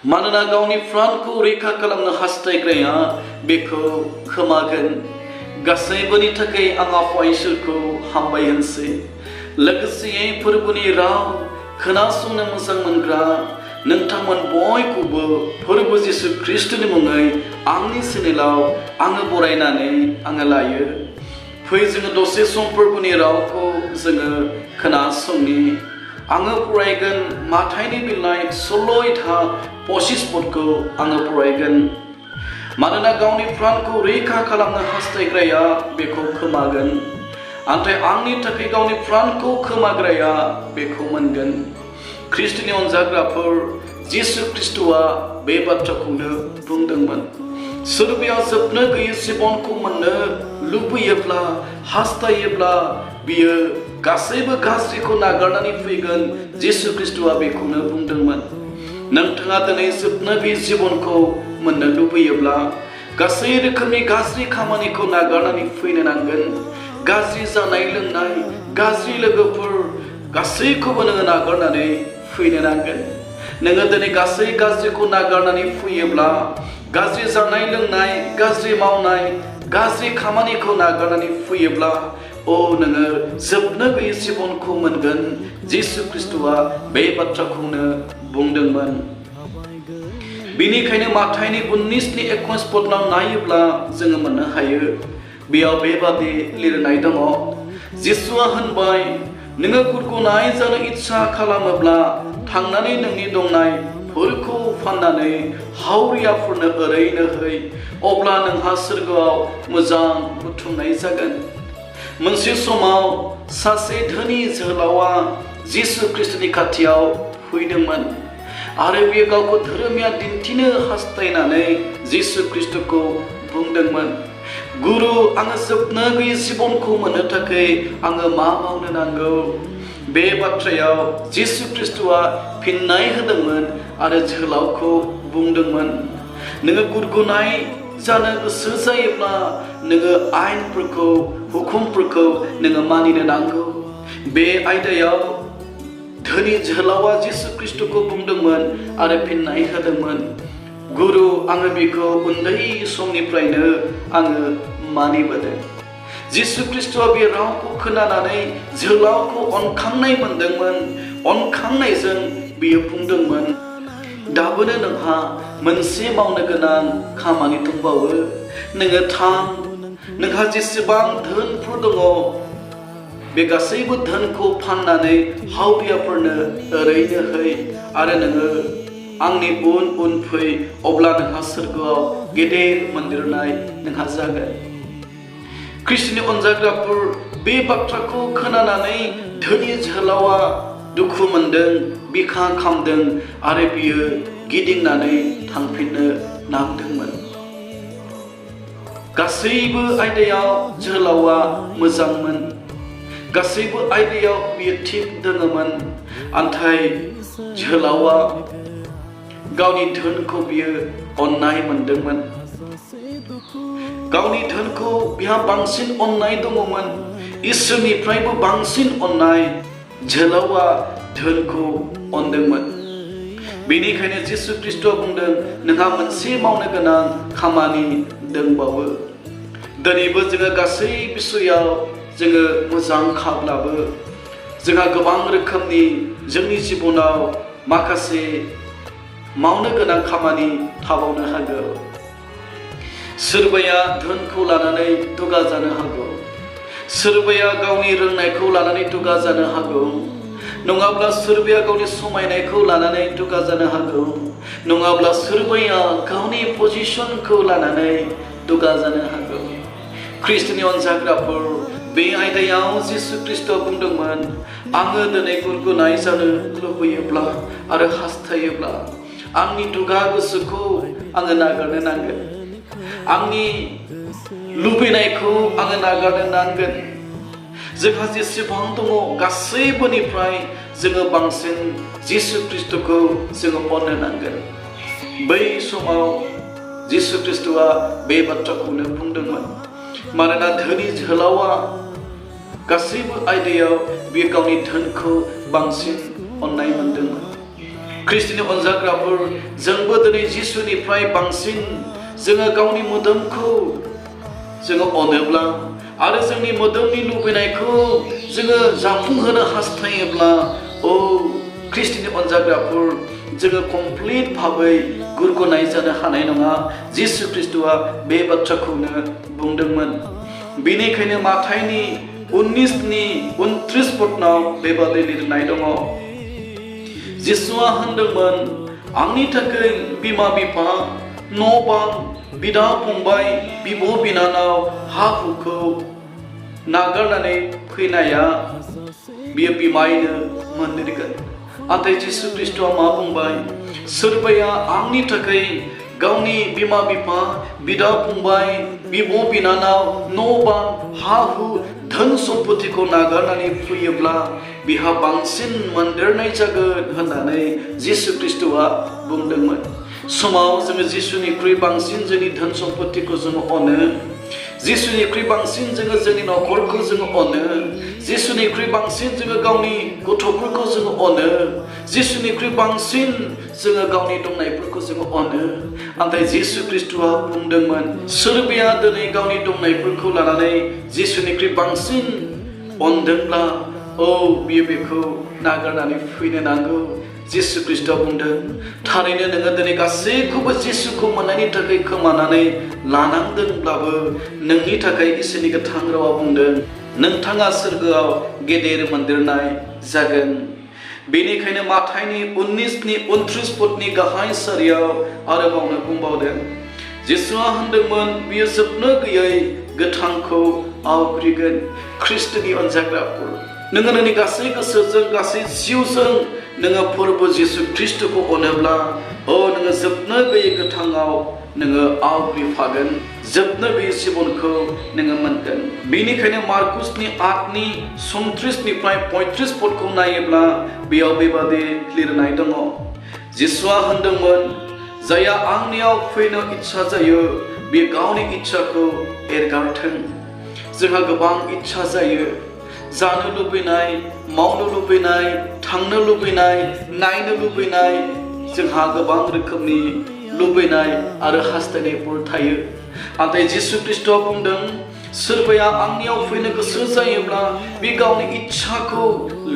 मानोना गावनि प्राणखौ रैखा खालामनो हास्थायग्राया बेखौ खोमागोन। गासैबोनि थाखाय आं आफा इसोरखौ हामबाय होनसै। लोगोसेयै फोरबोनि राव खोनासंनो मोजां मोनग्रा नोंथांमोन बयखौबो फोरबो जिसु ख्रीष्टनि मुङै आंनि चेनेलाव आङो बरायनानै आङो लायो। फै जोङो दसे सम फोरबोनि रावखौ जोङो खोनासंनि। आङो फरायगोन माथाइनि बिलाइ 16:25 पदखौ आङो फरायगोन। मानोना गावनि प्राणखौ रैखा खालामनो हास्थायग्राया बेखौ खोमागोन, नाथाय आंनि थाखाय गावनि प्राणखौ खोमाग्राया बेखौ मोनगोन। ख्रीष्टनि अनजाग्राफोर, जिसु ख्रीष्टआ बे बाथ्राखौनो बुंदोंमोन। सोरबाया जोबनो गैयै जिबनखौ मोननो लुबैयोब्ला, हास्थायोब्ला बियो गासैबो गाज्रिखौ नागारनानै फैगोन। जिसु ख्रीष्टआ बेखौनो बुंदोंमोन। नोंथाङा दिनै जोबनो गैयै जिबनखौ मोननो लुबैयोब्ला गासै रोखोमनि गाज्रि खामानिखौ नागारनानै फैनो नांगोन। गाज्रि जानाय लोंनाय, गाज्रि लोगोफोर गासैखौबो नोङो नागारनानै फैनो नांगोन। नोङो दिनै गासै गाज्रिखौ नागारनानै फैयोब्ला, गाज्रि जानाय लोंनाय, गाज्रि मावनाय, गाज्रि खामानिखौ नागारनानै फैयोब्ला नोङो जोबनो गैयै जिबनखौ मोनगोन। जिसु ख्रीष्टआ बे बाथ्राखौनो बुंदोंमोन। बेनिखायनो माथाइनि 19:21 पदनाव नायोब्ला जोङो मोननो हायो। बेयाव बेबादि लिरनाय दङ, जिसुआ होनबाय, नोङो गुरगुनाय जानो इच्छा खालामोब्ला थांनानै नोंनि दंनायफोरखौ फाननानै हावरियाफोरनो ओरैनो है, अब्ला नोंहा सोरगोआव मोजां बुथुमनाय जागोन। मोनसे समाव सासे धोनि जोहोलावा जिसु ख्रीष्टनि खाथियाव फैदोंमोन आरो बियो गावखौ धोरोमिया दिन्थिनो हास्थायनानै जिसु ख्रीष्टखौ बुंदोंमोन, गुरु, आङो जोबनो गैयै जिबनखौ मोननो थाखाय आङो मा मावनो नांगौ? बे बाथ्रायाव जिसु ख्रीष्टआ फिननाय होदोंमोन आरो जोहोलावखौ बुंदोंमोन, नोङो गुरगुनाय जानो गोसो जायोब्ला नोङो आयेनफोरखौ, हुकुमफोरखौ नोङो मानिनो नांगौ। बे आयदायाव धोनि जोहोलावा जिसु ख्रीष्टखौ बुंदोंमोन आरो फिननाय होदोंमोन, गुरु, आङो बेखौ उन्दै समनिफ्रायनो आङो मानिबोदों। जिसु ख्रीष्टआ बे रावखौ खोनानानै जोहोलावखौ अनखांनाय मोनदोंमोन। अनखांनायजों बियो बुंदोंमोन, दाबोनो नोंहा मोनसे मावनो गोनां खामानि दंबावो। नोङो थां, नोंहा जेसेबां धोनफोर दङ बे गासैबो धोनखौ फाननानै हावरियाफोरनो ओरैनो है आरो नोङो आंनि उन उन फै, अब्ला नोंहा सोरगोआव गेदेर मोनदेरनाय नोंहा जागोन। ख्रीष्टनि अनजाग्राफोर, बे बाथ्राखौ खोनानानै धोनि जोहोलावा दुखु मोनदों, बिखा खामदों आरो बियो गिदिंनानै थांफिननो नांदोंमोन। गासैबो आयदायाव जोहोलावा मोजांमोन, गासैबो आयदायाव बियो थिग दङमोन, नाथाय जोहोलावा गावनि धोनखौ बियो अननाय मोनदोंमोन। गावनि धोनखौ बिहा बांसिन अननाय दङमोन, इसोरनिफ्रायबो बांसिन अननाय जोहोलावा धोनखौ अनदोंमोन। बेनिखायनो जिसु ख्रीष्टआ बुंदों, नोंहा मोनसे मावनो गोनां खामानि दंबावो। दिनैबो जोङो गासै बिसयाव जोङो मोजां खाब्लाबो जोंहा गोबां रोखोमनि जोंनि जिबनाव माखासे मावनो गोनां खामानि थाबावनो हागौ। सोरबाया धोनखौ लानानै दुगा जानो हागौ, सोरबाया गावनि रोंनायखौ लानानै दुगा जानो हागौ, नङाब्ला सोरबाया गावनि समायनायखौ लानानै दुगा जानो हागौ, नङाब्ला सोरबाया गावनि पजिशनखौ लानानै दुगा जानो हागौ। ख्रीष्टनि अनजाग्राफोर, बे आयदायाव जिसु ख्रीष्टआ बुंदोंमोन, आङो दिनै गुरगुनाय जानो लुबैयोब्ला आरो हास्थायोब्ला आंनि दुगा गोसोखौ आङो नागारनो नांगोन। आंनि लुबैनायखौ आङो नागारनो नांगोन। जोंहा जेसेबां दङ गासैबोनिफ्राय जोङो बांसिन जिसु ख्रीष्टखौ जोङो अननो नांगोन। बै समाव जिसु ख्रीष्टआ बे बाथ्राखौनो बुंदोंमोन। मानोना धोनि जोहोलावा गासैबो आयदायाव बे गावनि धोनखौ बांसिन अननाय मोनदोंमोन। ख्रिस्टनि अनजाग्राफोर जोंबो दिनै जिसुनिफ्राय बांसिन जोङो गावनि मोदोमखौ जोङो अनोब्ला आरो जोंनि मोदोमनि लुबैनायखौ जोङो जाफुंहोनो हास्थायोब्ला ओ ख्रिस्टनि अनजाग्राफोर जोङो कमप्लिट भाबै गुरगनाय जानो हानाय नङा। जिसु ख्रिस्टआ बे बाथ्राखौनो बुंदोंमोन। बेनिखायनो माथाइनि 19:29 पदनाव बेबादि लिरनाय दङ। जिसुआ होनदोंमोन, आंनि थाखाय बिमा बिफा, न' बां, बिदा फंबाय, बिब' बिनानाव, हा हुखौ नागारनानै फैनाया बियो बिमायनो मोनदिरगोन। नाथाय जिसु ख्रिस्टआ मा बुंबाय? सोरबाया आंनि थाखाय गावनि बिमा बिफा, बिदा फंबाय, बिब' बिनानाव, न' बां, हा हु, धोन सम्पतिखौ नागारनानै फैयोब्ला बिहा बांसिन मोनदेरनाय जागोन होननानै जिसु ख्रिस्टआ बुंदोंमोन। समाव जोङो जिसुनिख्रुइ बांसिन जोंनि धोन सम्पतिखौ जोङो अनो, जिसुनिख्रुइ बांसिन जोङो जोंनि न'खरखौ जोङो अनो, जिसुनिख्रुइ बांसिन जोङो गावनि गथ'फोरखौ जोङो अनो, जिसुनिख्रुइ बांसिन जोङो गावनि दंनायफोरखौ जोङो अनो। नाथाय जिसु ख्रिस्टआ बुंदोंमोन, सोरबाया दिनै गावनि दंनायफोरखौ लानानै जिसुनिख्रुइ बांसिन अनदोंब्ला बियो बेखौ नागारनानै फैनो नांगौ। जिसु ख्रिस्टआ बुंदों, थारैनो नोङो दिनै गासैखौबो जिसुखौ मोननायनि थाखाय खोमानानै लानांदोंब्लाबो नोंनि थाखाय इसोरनि गोथां रावा बुंदों, नोंथाङा सोरगोआव गेदेर मोनदेरनाय जागोन। बेनिखायनो माथाइनि 19:29 पदनि गाहाय सारियाव आरोबावनो बुंबावदों, जिसुआ होनदोंमोन, बियो जोबनो गैयै गोथांखौ आवग्रिगोन। ख्रिस्टनि अनजाग्राफोर, नोङो नोंनि गासै गोसोजों, गासै जिउजों नोङो फोरबो जिसु ख्रिस्टखौ अनोब्ला नोङो जोबनो गैयै गोथाङाव नोङो आवग्रिफागोन, जोबनो गैयै जिबनखौ नोङो मोनगोन। बेनिखायनो मार्कुसनि 8:29-35 पदखौ नायोब्ला बेयाव बेबादि लिरनाय दङ। जिसुआ होनदोंमोन, जायहा आंनियाव फैनो इच्छा जायो बे गावनि इच्छाखौ एरगारथों। जोंहा गोबां इच्छा जायो, जानो लुबैनाय, मावनो लुबैनाय, थांनो लुबैनाय, नायनो लुबैनाय, जोंहा गोबां रोखोमनि लुबैनाय आरो हास्थायनायफोर थायो। नाथाय जिसु ख्रिस्टआ बुंदों, सोरबाया आंनियाव फैनो गोसो जायोब्ला बे गावनि इच्छाखौ,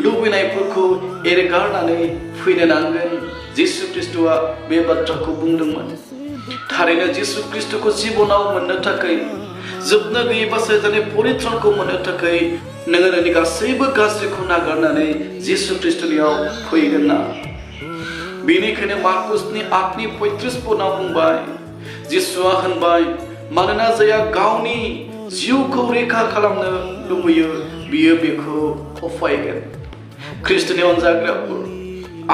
लुबैनायफोरखौ एरगारनानै फैनो नांगोन। जिसु ख्रिस्टआ बे बाथ्राखौ बुंदोंमोन। थारैनो जिसु ख्रिस्टखौ जिबनाव मोननो थाखाय, जोबनो गैयै बासायजानाय परित्राणखौ मोननो थाखाय नोङो नोंनि गासैबो गाज्रिखौ नागारनानै जिसु ख्रिस्टनियाव फैगोन ना? बेनिखायनो मार्कुसनि 8:35 पदआव बुंबाय, जिसुआ होनबाय, मानोना जायहा गावनि जिउखौ रैखा खालामनो लुबैयो बियो बेखौ खफायगोन। ख्रिस्टनि अनजाग्राफोर,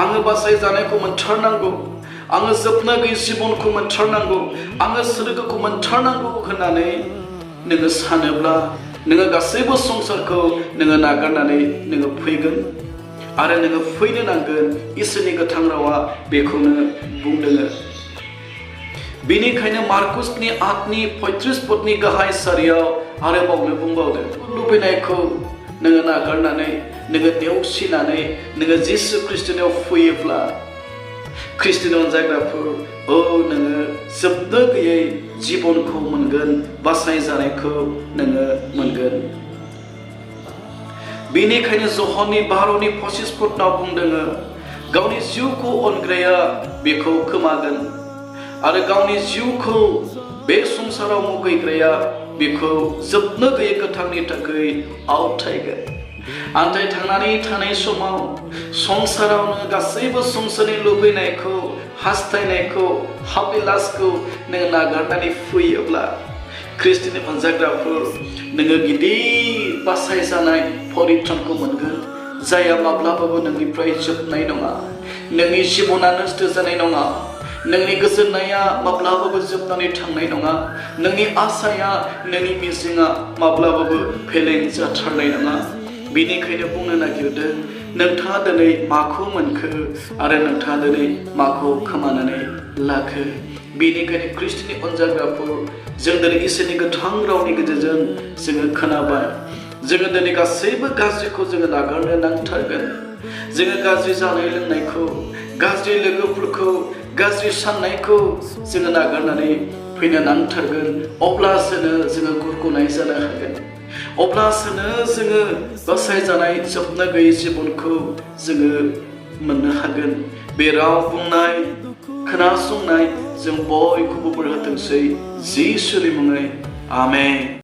आङो बासायजानायखौ मोनथारनांगौ, आङो जोबनो गैयै जिबनखौ मोनथारनांगौ, आङो सोरगोखौ मोनथारनांगौ होननानै नोङो सानोब्ला नोङो गासैबो संसारखौ नोङो नागारनानै नोङो फैगोन आरो नोङो फैनो नांगोन। इसोरनि गोथां रावा बेखौनो बुंदों। बेनिखायनो मार्कुसनि 8:35 पदनि गाहाय सारियाव आरोबावनो बुंबावदों, लुबैनायखौ नोङो नागारनानै, नोङो नेवसिनानै नोङो जिसु ख्रिस्टनियाव फैयोब्ला, ख्रिस्टनि अनजाग्राफोर, नोङो जोबनो गैयै जिबनखौ मोनगोन, बासायजानायखौ नोङो मोनगोन। बेनिखायनो जहननि 12:25 पदआव बुंदों, गावनि जिउखौ अनग्राया बेखौ खोमागोन आरो गावनि जिउखौ बे संसाराव मुगैग्राया बेखौ जोबनो गैयै गोथांनि थाखाय आवथायगोन। नाथाय थांनानै थानाय समाव संसारावनो गासैबो संसारनि लुबैनायखौ, हास्थायनायखौ, हाबिलासखौ नोङो नागारनानै फैयोब्ला, ख्रिस्टनि अनजाग्राफोर, नोङो गिदिर बासायजानाय परित्राणखौ मोनगोन, जायहा माब्लाबाबो नोंनिफ्राय जोबनाय नङा। नोंनि जिबना नस्थ जानाय नङा, नोंनि गोजोननाया माब्लाबाबो जोबनानै थांनाय नङा, नोंनि आसाया, नोंनि मिजिंआ माब्लाबाबो फेलें जाथारनाय नङा। बेनिखायनो बुंनो नागिरदों, नोंथाङा दिनै माखौ मोनखो आरो नोंथाङा दिनै माखौ खोमानानै लाखो? बेनिखायनो ख्रिस्टनि अनजाग्राफोर, जों दिनै इसोरनि गोथां रावनि गेजेरजों जोङो खोनाबाय, जोङो दिनै गासैबो गाज्रिखौ जोङो नागारनो नांथारगोन। जोङो गाज्रि जानाय लोंनायखौ, गाज्रि लोगोफोरखौ गाज्रि साननायखौ जोङो नागारनानै फैनो नांथारगोन। अब्लासोनो जोङो गुरग'नाय जानो हागोन। अब्लासोनो जोङो बासायजानाय जोबनो गैयै जिबनखौ जोङो मोननो हागोन। बे राव बुंनाय खोनासंनाय जों बयखौबो बोर होथोंसै जिसुनि मुङै आमेन।